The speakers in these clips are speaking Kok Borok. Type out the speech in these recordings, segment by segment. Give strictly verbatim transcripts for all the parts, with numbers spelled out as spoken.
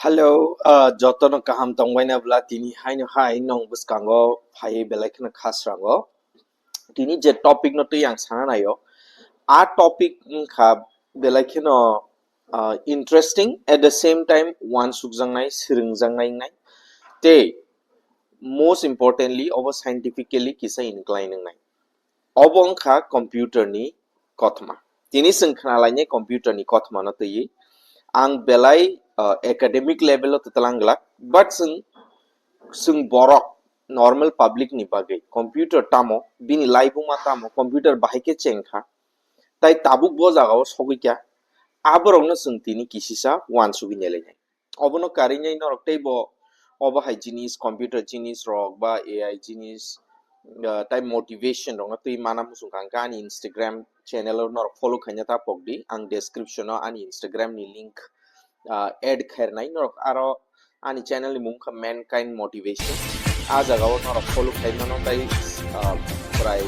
Hello, uh, jotono kaham tongbaina bla tini haino hai nong bwskango phaiwi belai kheno khasrango. Tini je topic no twi ang sana naio, a topic wngkha belai kheno, uh, interesting, at the same time wansukjaknai, swrwngjaknai wngnai, tei most importantly obo scientifically kisa incline wngnai. Obo wngkha computer ni kothoma. Tini chwng khnalainai computer ni kothoma no twiwi. Ang belai, uh, academic level o twtwlang glak, but chwng, chwng borok normal public ni bagwi computer tamo, bini laibuma tamo, computer bahai khe chengkha, tai tabuk bo jagao sogwi kha, aborokno chwng tini kisisa wansugwi nailainai. Obono karinai norok teibo obo hai jinis, computer jinis rok ba A I jinis, uh, tai motivation rokno twi mana muchung kha, hwnkhe ani Instagram channel o norok follow khaina ta pokdi, ang description o ani Instagram ni link, uh, add khairnai norok. Aro ani channel ni mung kha Mankind Motivation, a jagao norok follow khaimano tai, uh, prai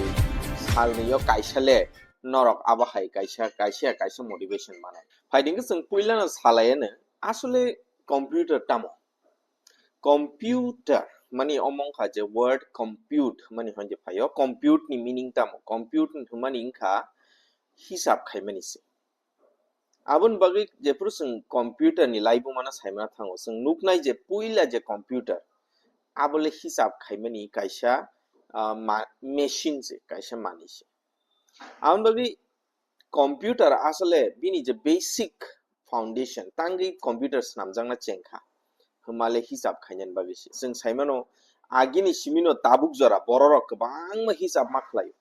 salnio kaisa le norok abo hai kaisa, kaisa, kaisa motivation mano. Phaidingkhe chwng puilano salaiano, asole computer tamo? Computer mani omo wngkha je word compute mani hwnje phaio. Compute ni meaning tamo? Compute hwnmani wngkha hisab khaimani se. Aboni bagwi jephuru chwng computer ni laibumano saimana thango, chwng nuknai je puila je computer, abole hisab khaimani kaisa, ah, ma-, machine se, kaisa manwi se. Aboni bagwi computer asole bini je basic foundation, tangwi computer swnamjakna chengkha, hwnmale hisab khainani bagwi se. Chwng saimano, agini simino tabuk jora bororok kwbangma hisab ma khlaio.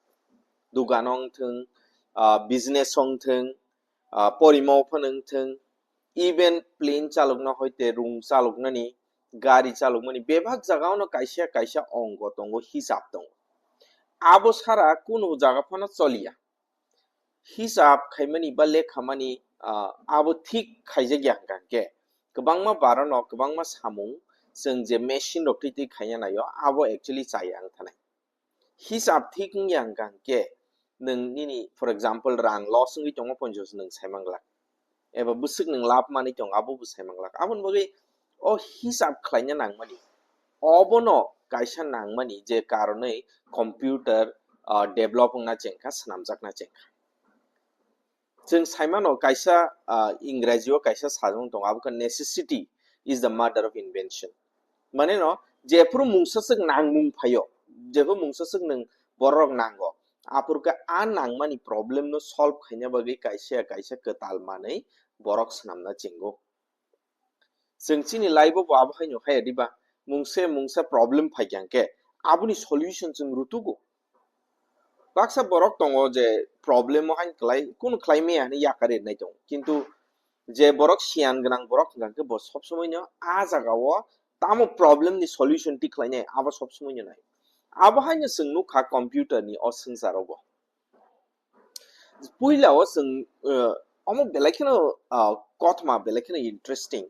Dugano wngthwng, ah, business wngthwng, ah, porima phano wngthwng, even plane chalokna hoite rung chaloknani, gari chalokmani bebak jagao no kaisa kaisa ongko tongo, hisab tongo. Abo sara kunu jaga phano choliya. Hisab khaimani ba lekhamani, ah, abo thik khaijakya hwnkha hwnkhe kwbangma barano kwbangma samung chwng je machine rok twi twi khaina naio, abo actually chaya wngthanai. Hisab thik wngya hwnkha hwnkhe nwng nini, for example, rang loss wngwi tongo ponchash, nwng saimanglak, eba bwswk nwng lab manwi tongo, abo bo saimanglak. Aboni bagwi o hisab khlaina nangmani, obono kaisa nangmani je karonwi computer, ah, develop wngna chengkha, swnamjakna chengkha. Chwng saimano kaisa, ah, Ingraji o kaisa sajwng tongo, abo khe necessity is the mother of invention. Mane no, jephuru mungsa swk nangmung phaio, jephuru mungsa swk nwng borok nango, aphuru khe a nangmani problem no solve khaina bagwi kaisa kaisa kwtal manwi borok swnamna chengo. Chwng chini life o bo abo haino haya diba, mungsa mungsa problem phaikha hwnkhe aboni solution chwng rutugo. Baksa borok tongo je problem o haino kwlai, kunu khlai maya hinwi yakar rinai tongo, kintu je borok siyan gwnang borok hwnkha hwnkhe bo sob somoi no a jaga o tamo problem ni solution twi khlainai abo sob somoi no nai. Abo haino chwng nukha computer ni o swngchar o bo. Puila o chwng, eh, omo belai kheno, ah, kothoma belai kheno interesting.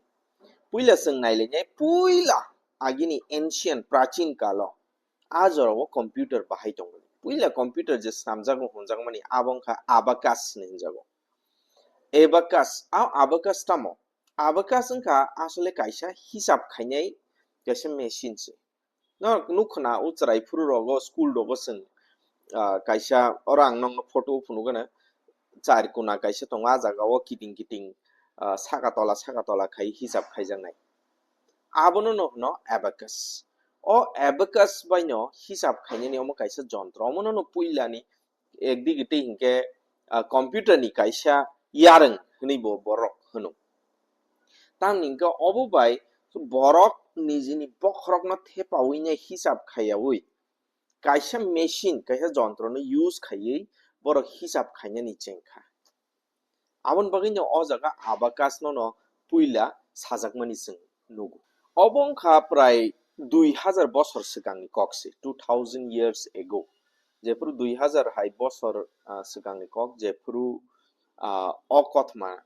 Puila chwng nailainai, puila agini ancient, prachin kalo a jorao computer bahai tongmani. Puila computer je swnamjago hwnjakmani abo wngkha abacus hinwi hwnjago. Abacus, a abacus tamo? Abacus wngkha asole kaisa hisab khainai kaisa machine se. No nukho na, o chwrai phuru rogo, school rogo chwng, ah, kaisa, oro ang nokno photo o phunukgano, char kuna kaisa tongo, a jaga o kiting kiting, ah, saka tola saka tola khai hisab khaijaknai. Abono no hwno abacus. O abacus bai no hisab khainani omo kaisa jontro, omono no puilani ekdigi twi hinkhe, ah, computer ni kaisa yarwng hinwi bo borok hwno. Tamni hinkhe obo bai borok nijini bokhorokno thepaui nai hisab khaiyaui kaisa machine, kaisa jontro no use khaiwi borok hisab khainani chengkha. Aboni bagwi no o jaga abacus no no puila sajakmani chwng nugo. Obo wngkha prai dui hazar bosor swkangni kok se, two thousand years ago. Jephuru dui hazar hai bosor, ah, swkangni kok, jephuru, ah, o kothoma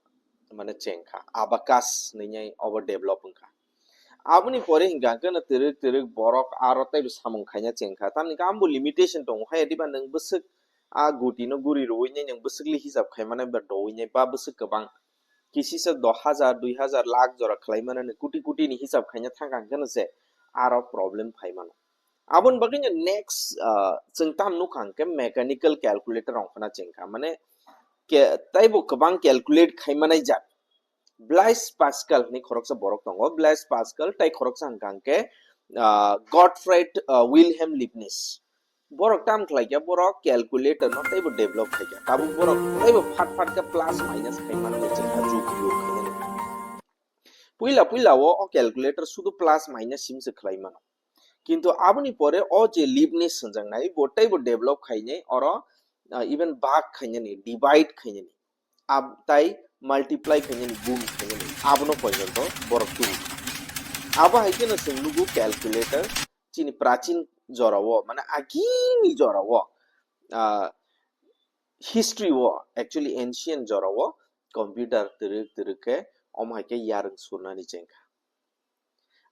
mane chengkha, abacus hinwi obo develop wngkha. Aboni pore hinkha hwnkhe no twrwk twrwk borok aro teibo samung khaina chengkha. Tamni khe ambo limitation tongo, haya diba nwng bwswk a guti no guri rwui nai nwng bwswkli hisab khai mano ba dowui nai ba bwswk kwbang kisisa doh hajar, dui hajar, lakh jora khlai mano ni, kuti kuti ni hisab khaina thang kha hwnkhe no se aro problem phai mano. Aboni bagwi no next, ah, chwng tam nukha hwnkhe mechanical calculator ongkhorna chengkha, mane ke-, taibo kwbang calculate khai manai jak. Blaise Pascal hinwi khoroksa borok tongo. Blaise Pascal tai khoroksa hwnkha hwnkhe, ah, Gottfried, ah, Wilhelm Leibniz. Borok tam khlai khe borok calculator no teibo develop khai kha. Tabuk borok teibo phat phat khe plus minus khai mano chwng kha jug jug khai mano. Puila puila o, o calculator sudu plus minus sim se khlai mano. Kintu aboni pore o je Leibniz hwnjaknai bo teibo develop khainai oro, ah, even bhag khainani, divide khainani. Ab-, tai multiply khainani, gum khainani, abono porjonto borok tubui. Abo hai kheno chwng nugo calculator, chini prachin jorao, mane agini jorao, ah, history o, actually ancient jorao computer twrwk twrwk khe omo hai khe yarwng surnani chengkha.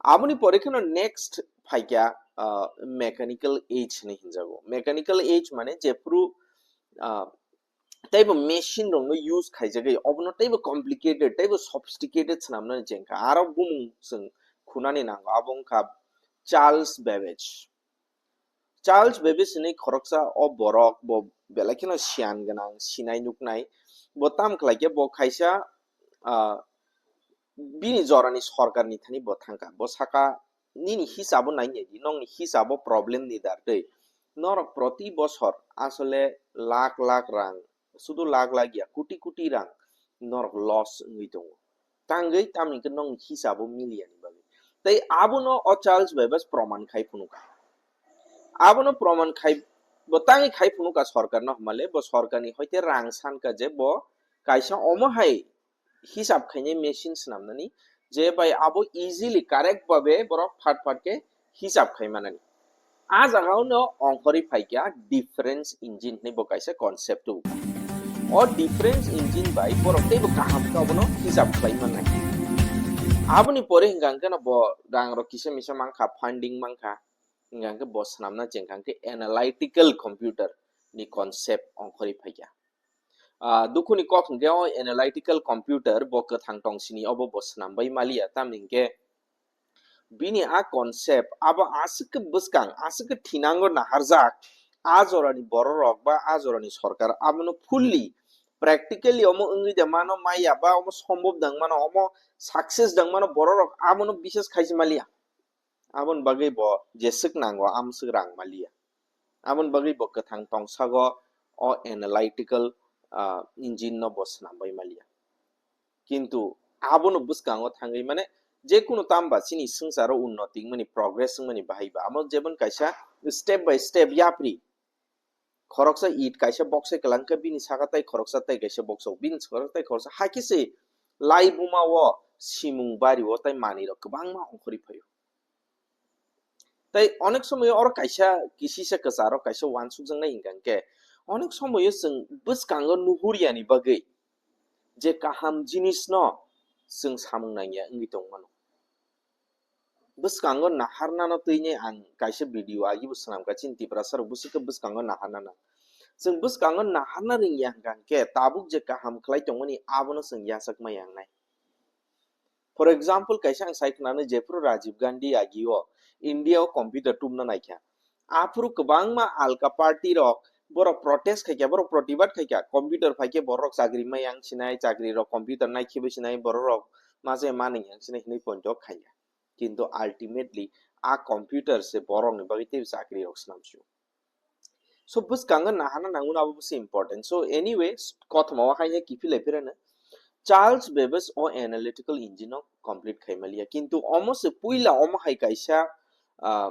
Aboni pore kheno next phaikha, ah, mechanical age hinwi hinjago. Mechanical age mane jephru, ah, teibo machine rokno use khaijagwi, obono teibo complicated, teibo sophisticated swnamnani chengkha. Aro bumung chwng khunani nango, abo wngkha Charles Babbage. Charles Babbage hinwi khoroksa o borok, bo belai kheno siyan gwnang, sinai nuknai. Bo tam khlai khe bo kaisa, ah, bini jorani sorkarni thani bo thangkha. Bo saka, "Nini hisabo nai nai di, nokni hisabo problem ni dar tei norok proti bosor asole lakh lakh rang, sudu lakh lakh ya, koti koti rang norok loss wngwi tongo." Tangwi tamni hwnkhe nokni hisabo miliya ni bagwi. Tei abono o Charles Babbage proman khai phunukha. Abono proman khai, bo tangwi khai phunukha sorkarno hwnmale, bo sorkarni hoite rang sankha je bo kaisa omo hai hisab khainai machine swnamnani, je bai abo easily, correct babe borok phat phat khe hisab khai manani. A jagao no ongkhorwi phaikha difference engine hinwi bo kaisa concept tubukha. O difference engine bai borok teibo kaham khe obono hisab khlai mannai. Aboni pore hwnkha hwnkhe no bo rang rok kisa misa mankha, funding mankha, hwnkha hwnkhe bo swnamna chengkha hwnkhe analytical computer ni concept ongkhorwi phaikha. Ah, dukhuni kok hwnkhe o analytical computer bo kwthang tong sini, obo bo swnam bai maliya, tamni hwnkhe bini a concept abo aswk khe bwskang, aswk khe thinango naharjak, a jorani bororok ba a jorani sorkar abono fully practically omo wngwi de mano maya ba omo sombop dang mano, omo success dang mano, bororok abono biswas khaisi maliya. Aboni bagwi bo jeswk nango amswk rang maliya. Aboni bagwi bo kwthang tongsago o analytical, ah, engine no bo swnam bai maliya. Kintu abono bwskango thangwi, mane, jekunu tamba chini swngcharo unnoti wngmani, progress wngmani bahai ba amo jebon kaisa step by step yapri. Khoroksa it kaisa boksai kwlangkha, bini saka tai khoroksa tai kaisa boksao, bini saka tai khoroksa, hai khe se laibuma o simung bari o tai manwi rok kwbangma ongkhorwi phaio. Tai onek somoyo oro kaisa kisisa kwcharo kaisa uansukjaknai hwnkha hwnkhe, onek somoyo chwng bwskango nuhur yani bagwi je kaham jinisno chwng samung nangya wngwi tongmano. Bwskango naharnano twini ang kaisa video agibo swnamkha, chini Tiprasa rok bwswk khe bwskango naharna nang. Chwng bwskango naharna rwngya hwnkha hwnkhe tabuk je kaham khlai tongmani abono chwng yachak maya wngnai. For example, kaisa ang sai khwnano, jephru Rajiv Gandhi agio India o computer tubna naikha, aphuru kwbangma alka party rok borok protest khaikha, borok protibad khaikha, computer phaikhe borok chakri maya wng sinai, chakri rok computer naikhe bo sinai, borok rok ma se manwi wng sinai hinwi poito khaikha. Kintu ultimately a computer se borokni bagwi tei chakri rok swnamsio. So bwskango naharna nango, abo bwse important. So anyway, kothoma o haino kiphilai phirano Charles Babbage o analytical engine o complete khai maliya, kintu omo se puila omo hai kaisa, ah,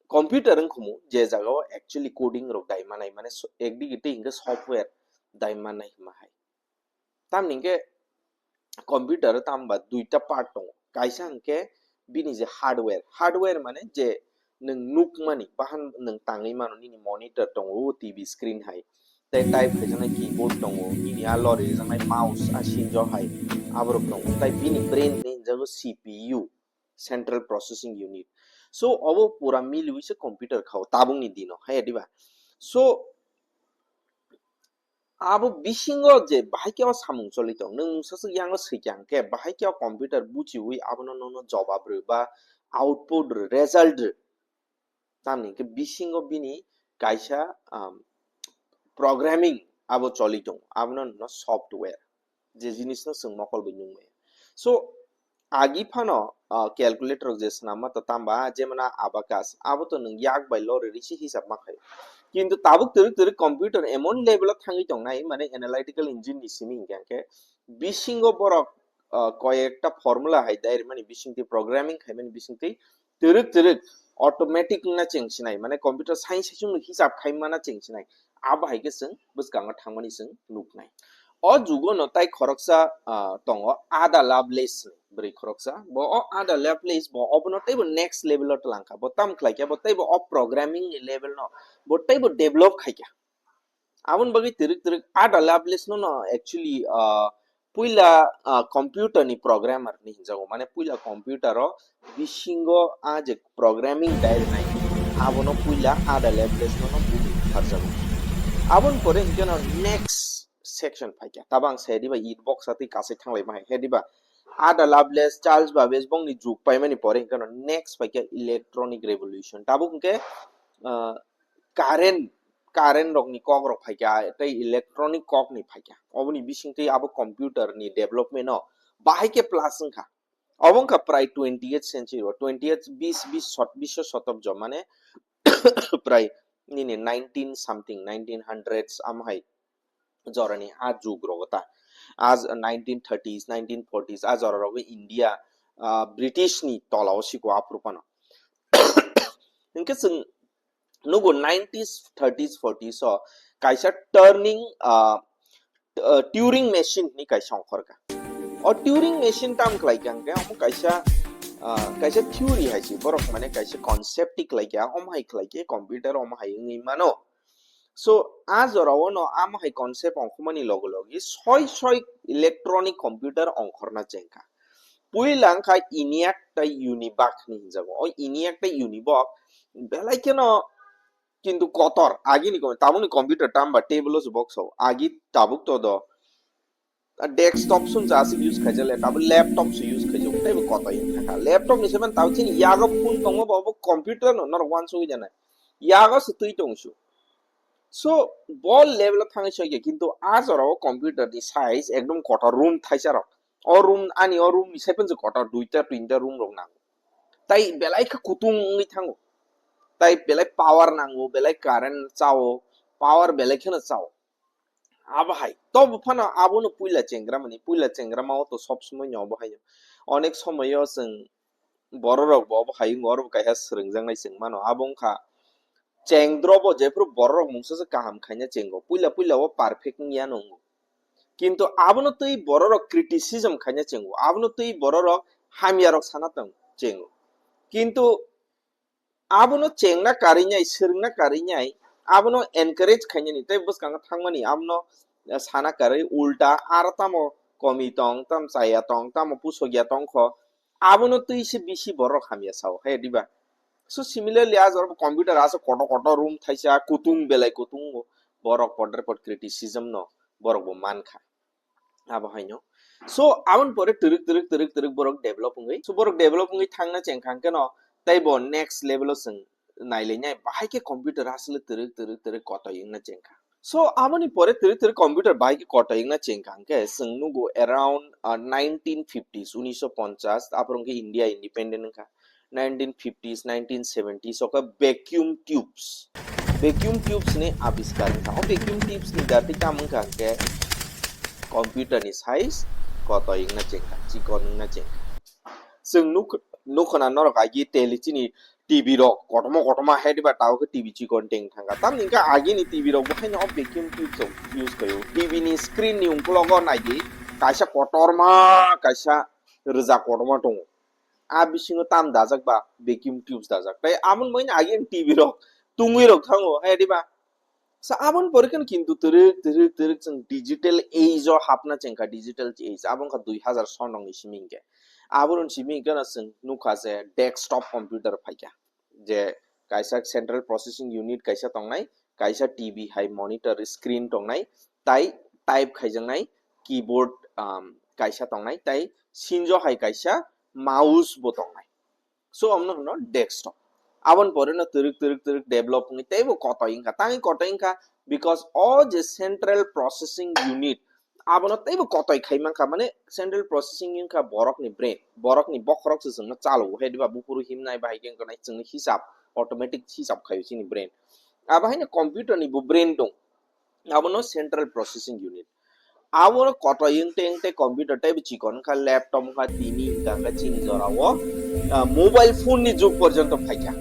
computer wngkhumu, je jaga o actually coding rok dai manai, mane so-, ekdigi tei hwnkhe software dai manai hwnma hai. Tamni hwnkhe computer o tamba duita part tongo. Kaisa hwnkhe bini je hardware, hardware mane je nwng nukmani, bahan nwng tangwi mano, nini monitor tongo, o T V screen hai, tei type khaijaknai keyboard tongo, nini a lori rijaknai mouse, a sinjo hai, aborok tongo. Tai bini brain hinwi hwnjago C P U, Central Processing Unit. So obo pura miliwi se computer khao tabukni dino, hai diba? So Abo bisingo je bahai khe o samung choli tong, nwng mungsa swk yango swikha hwnkhe bahai khe o computer buchiwi abono nono jobab rw ba output rw, result rw. Tamni hwnkhe bisingo bini kaisa, um, programming abo choli tongo, abono hwno software, je jinisno chwng mokol bai nung maya. So, agi phano, uh, calculator rok je swnamma to tamba, jemon a abacus, abo to nwng yak bai lori risi hisab ma khaio. Kintu tabuk twrwk twrwk computer emon level o thangwi tongnai, mane analytical engine ni simi hwnkhe, hwnkhe bisingo borok, uh, koyekta formula hai dai rwmani bisingtwi, programming khaimani bisingtwi twrwk twrwk automatic wngna cheng sinai, mane computer science hai chwngno hisab khaimana cheng sinai, abo hai khe chwng bwskango thangmani chwng nuknai. O jugo no tai khoroksa, ah, tongo Ada Lovelace ni bwrwi khoroksa, bo o Ada Lovelace bo obono teibo next level o twlang kha, bo tam khlai kha, bo teibo o programming ni level no bo teibo develop khai kha. Aboni bagwi twrwk twrwk Ada Lovelace no, no actually, ah, puila, ah, computer ni programmer ni hinjago, mane puila computer o bisingo a je programming dai rwnai, abono puila Ada Lovelace no, no bumi bupharjago. Aboni pore hwnkhe no next section phaikha, tabang se diba it box atwi kasai thanglai ma hai, he diba Ada Lovelace, Charles Babbage bongni jug paimani pore hwnkhe no next phaikha electronic revolution. Tabuk hwnkhe, ah, current, current rokni kok rok phaikha, tei electronic kok ni phaikha. Oboni bisingtwi abo computer ni development o bahai khe plus wngkha. Obo wngkha prai twentieth century o, twentieth, bis, bis, sot-, bisho sotob jo, mane prai nini nineteen something, nineteen hundreds amhai jorani a jug rogo ta. A nineteen thirties, nineteen forties a jora rogo India, ah, British ni tola o siko aphuru phano. Hinkhe chwng nugo nineties, thirties, forties o kaisa turning, ah, ah, Turing machine ni kaisa ongkhor kha. O Turing machine tam khlai kha hwnkhe omo kaisa, ah, kaisa theory hai se, borok mane kaisa concept ti khlai kha, omo hai khlai khe computer omo hai wngwi mano. So, a jora o no amo hai concept ongkhormani loge loge soi soi electronic computer ongkhorna chengkha. Puila wngkha ENIAC tei UNIVAC ni hinjago. O ENIAC tei UNIVAC belai kheno kintu kotor. Agini kom-, tamoni computer tamba table o se box o. Agi tabuk to do. A desktop sung ja aswk use khaijak le, tabuk laptop se use khaijak, tei bo kotor wng kha. Laptop ni se man tabuk chini yago phone tongo, bo, bo computer no norok uansugwi janai. Yago se twi tong su. So, bo level o thangwi soi khe, kintu a jora o computer ni size ekdom kotor room thaisa rok. O room, ani o room ni sai phano kotor duita tinta room rok nango. Tai belai khe kutung wngwi thango. Tai belai power nango, belai current chao, power belai kheno chao. Abo hai. Tobo phano abono puila chengra mani, puila chengra mao to sob somoi no obo hai. Onek somoio chwng bororok bo obo hai wngwi oro bo kaisa swrwngjaknai chwng mano. Abo wngkha chengdrobo jephuru bororok mungsa se kaham khaina chengo. Puila puila o perfect wngya no wngo. Kintu abono twi bororok criticism khaina chengo. Abono twi bororok hamyarok sana tong chengo. Kintu abono chengna karinai, swrwngna karinai, abono encourage khainani tei bwskango thangmani abono, eh, sana karwi ulta aro tamo komi tong, tamo chaya tong, tamo pusogya tongkho, abono twi se bisi borok hamya sao, hai diba? So similarly, a jora bo computer aswk kotor kotor room thaisa, kutung belai kutung, borok podre pod criticism no borok bo mankha. Abo haino. So, aboni pore twrwk, twrwk, twrwk, twrwk borok develop wngwi. So, borok develop wngwi thangna chengkha hwnkhe no, tei bo next level o chwng nailainai, bahai khe computer aswk le twrwk, twrwk, twrwk kotoi wngna chengkha. So, aboni pore twrwk, twrwk computer bahai khe kotoi wngna chengkha hwnkhe chwng nugo around, uh, nineteen fifties, unisho ponchas, aphuru hwnkhe India independent wngkha. Nineteen fifties, nineteen seventies o khe vacuum tubes. Vacuum tubes ni abiskar wngkha. O vacuum tubes ni dati kam wngkha hwnkhe computer ni size kotoi wngna chengkha, chikon wngna chengkha. Chwng nuk-, nukhwna norok agi tele chini T V rok kotorma kotorma hai diba tao khe T V chikon teng thangkha. Tamni hwnkhe agini T V rok bo haino o vacuum tubes rok use khaio. T V ni screen ni ukologo naidi kaisa kotorma kaisa rwjak kotorma tongo. A bisingo tam dajak ba vacuum tubes dajak. Tai aboni bagwi agini T V rok tungwi rok thango, hai diba? Sa aboni pore khe kintu twrwk, twrwk, twrwk chwng digital age o hapna chengkha, digital age. Abo wngkha dui hazar son rokni simi hinkhe. Aboni simi hinkhe no chwng nukha je desktop computer phaikha. Je kaisa central processing unit kaisa tongnai, kaisa T V hai monitor screen tongnai, tai type khaijaknai keyboard, um, kaisa tongnai, tai sinjo hai kaisa mouse bo tongnai. So, omono hwno desktop. Aboni pore no twrwk, twrwk, twrwk develop wngwi teibo kotoi wngkha. Tangwi kotoi wngkha because o je central processing unit, abono teibo kotoi khai mankha, mane central processing wngkha borokni brain, borokni bokhorok se chwngno chalo, hai diba buphuru himnai, bahai khe wngkha nai chwngno hisab, automatic hisab khaio chini brain. Abo haino computer ni bo brain dong, abono central processing unit. Abo kotoi wngte wngte computer teibo chikon wngkha, laptop wngkha, tini wngkha, wngkha chini jorao, ah, mobile phone ni jug porjonto phaikha.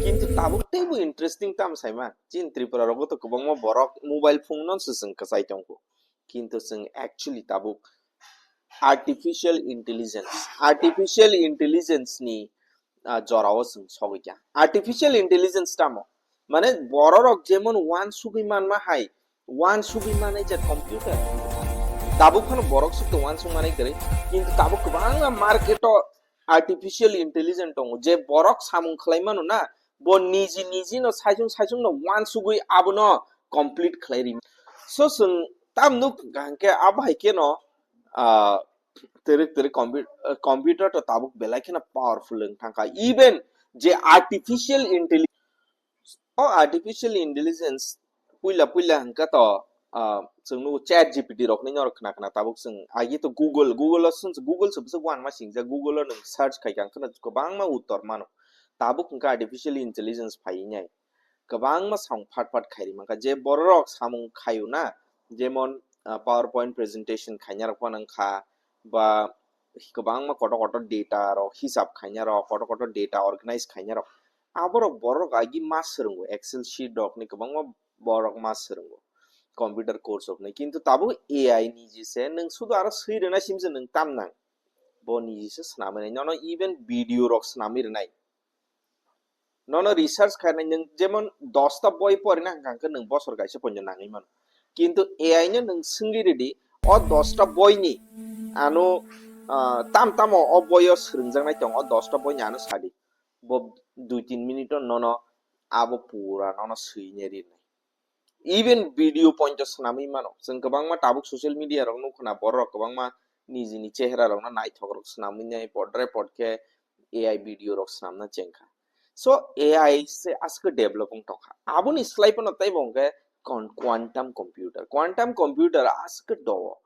Kintu tabuk teibo interesting tam saima, chini Tripura rogo to kwbangma borok mobile phone no se chwng kwchai tongo. Kintu chwng actually tabuk artificial intelligence, artificial intelligence ni, ah, jorao chwng sogwi kha. Artificial intelligence tamo? Mane bororok jemon uansugwi manma hai, uansugwi manai je computer. Tabuk phano borok sukto uansuk manai kwrwi, kintu tabuk kwbangma market o artificial intelligence tongo, je borok samung khlai mano na, bo niji niji no saichung saichung no uansugwi abono complete khlai ri. So chwng tam nuk hwnkhe abo hai khe no, ah, twrwk twrwk compu-, ah, computer to tabuk belai kheno powerful wng thangkha. Even je artificial intelligence, o artificial intelligence puila puila hwnkha to, ah, chwng nugo chat G P T rokni norok khna khna tabuk chwng agi to Google, Google o chwng Google se bwswk uanma singjak, Google o nwng search khai kha hwnkhe no kwbangma uttor mano. Tabuk hwnkha artificial intelligence phai nai. Kwbangma samung phat phat khairi mankha. Je bororok samung khaio na, jemon, ah, PowerPoint presentation khainarok phano wngkha, ba kwbangma kotor kotor data rok hisab khainarok, kotor kotor data organize khainarok. Aborok borok agi ma swrwngo, Excel sheet rokni kwbangma borok ma swrwngo. Computer course rokni. Kintu tabuk A I ni jese nwng sudu aro swi rwna simse nwng tam nang. Bo ni jese swnamwi nai. Nono even video rok swnamwi rwnai. Nono research khainai nwng jemon dosta boi porina hwnkha hwnkhe nwng bosor kaisa poino nangwi mano. Kintu A I no nwng swngwi rwdi, o dosta boini ano, ah, tam tamo o boio swrwngjaknai tong, o dosta boini ano sadi. Bo dui tin minute o nono abo pura nono swinai rinai. Even video point o swnamwi mano. Chwng kwbangma tabuk social media rok nukho na, borok kwbangma nijini chehra rokno naithok rok swnamwi nai, podre podkhe A I video rok swnamna chengkha. So A I se aske develop wng tongkha. Aboni slai phano teibo hwnkhe con-, quantum computer. Quantum computer aske do.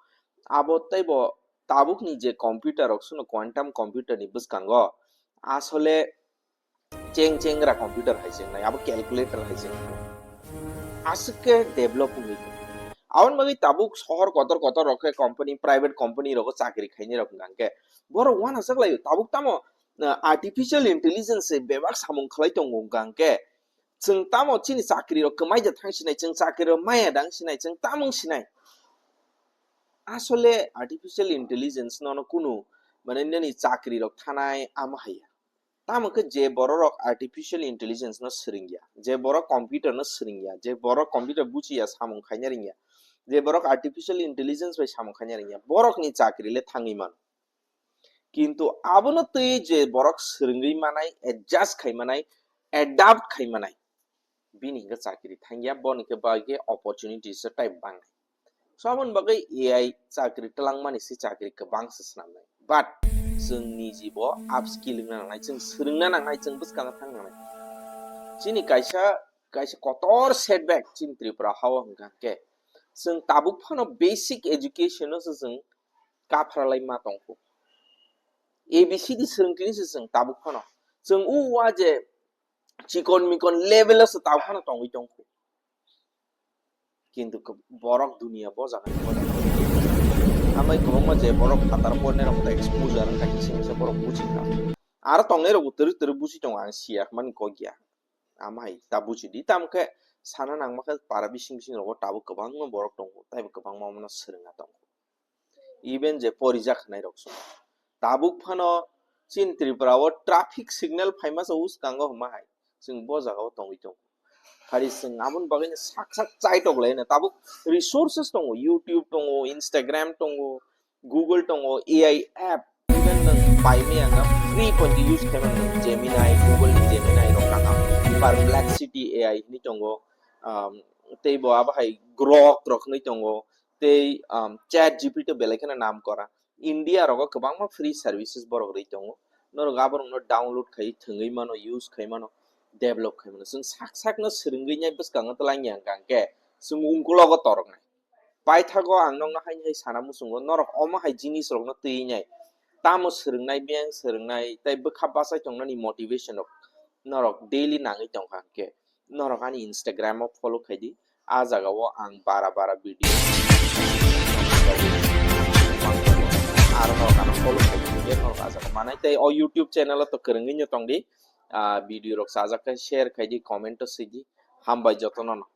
Abo teibo tabukni je computer rok suno quantum computer ni bwskango asole cheng chengra computer hai chengnai, abo calculator hai chengnai. Aswk khe develop wngwi tongo. Aboni bagwi tabuk sohor kotor kotor rok khe company, private company rogo chakri khainai rok hwnkha hwnkhe borok uanajak laio. Tabuk tamo, ah, artificial intelligence se bebak samung khlai tongo hwnkha hwnkhe chwng tamo chini chakri rok kwmai da thang sinai, chwng chakri rok maya dang sinai, chwng tamung sinai. Asole artificial intelligence nono kunu, mane, nini chakri rok thanai ama haiya. Tamo khe je bororok artificial intelligence no swrwngya, je borok computer no swrwngya, je borok computer buchiya samung khaina ringya, je borok artificial intelligence bai samung khaina ringya, borokni chakri le thangwi mano. Kintu abono twi je borok swrwngwi manai, adjust khai manai, adapt khai manai, bini hwnkhe chakri thangya, boni khe bagwi opportunities type bangnai. So, aboni bagwi A I chakri twlangmani se chakri kwbang se swnamnai. But chwng niji bo upskill wngna nangnai, chwng swrwngna nangnai, chwng bwskango thang nangnai. Chini kaisa, kaisa kotor setback chini Tripura hao hwnkha khe chwng tabuk phano basic education no se chwng kaphralai ma tongkhu. A B C D swrwng tini se chwng tabuk phano. Chwng o wa je chikon mikon level o se tabuk phano tongwi tongkhu. Kintu kw-, borok dunia bo jaga ni, bo jaga ni. Amai kwbangma je borok phatar pornai rok ta exposure wngkha, kisa kisa borok buji kha. Aro tongnai rok bo twrwk twrwk buji tongo, ang siya mani kok ya. Amai ta buji di, tamo khe sana nangma khe para bising bising rogo tabuk kwbangma borok tongo, taibo kwbangma omono swrwngna tongo. Even je porijak khnai rok se tabuk phano chini Tripura o traffic signal phaima sa uskango hwnma hai chwng bo jaga o tongwi tongo. Hari chwng aboni bagwi no sak sak chaitok lai no tabuk resources tongo, YouTube tongo, Instagram tongo, Google tongo, A I app, even nwng paimaya no free point use khaima nwng Gemini, Google ni Gemini rok kaham, Perplexity A I hinwi tongo, um, tei bo abo hai Grok rok hinwi tongo, tei um, Chat G P T belai kheno nam kora. India rogo kwbangma free services borok rwi tongo, norok aborokno download khai thwngwi mano, use khai mano, develop khai mano. Chwng sak sakno swrwngwi nai bwskango twlangya hwnkha hwnkhe chwng ungkulogo toroknai. Paithago ang nokno haini hai sana muchungo, norok omo hai jinis rokno twi nai, tamo swrwngnai, biyang swrwngnai tei bwkha bachai tongnani motivation rok norok daily nangwi tongkha hwnkhe norok ani Instagram o follow khaidi. A jaga o ang bara bara video aro norok ano follow khaidi, norok a jaga manai tei o YouTube channel o to kwrwngwi no tongdi. Ah, video rok chajak khe share khaidi, comment o swidi. Hambai jotono no.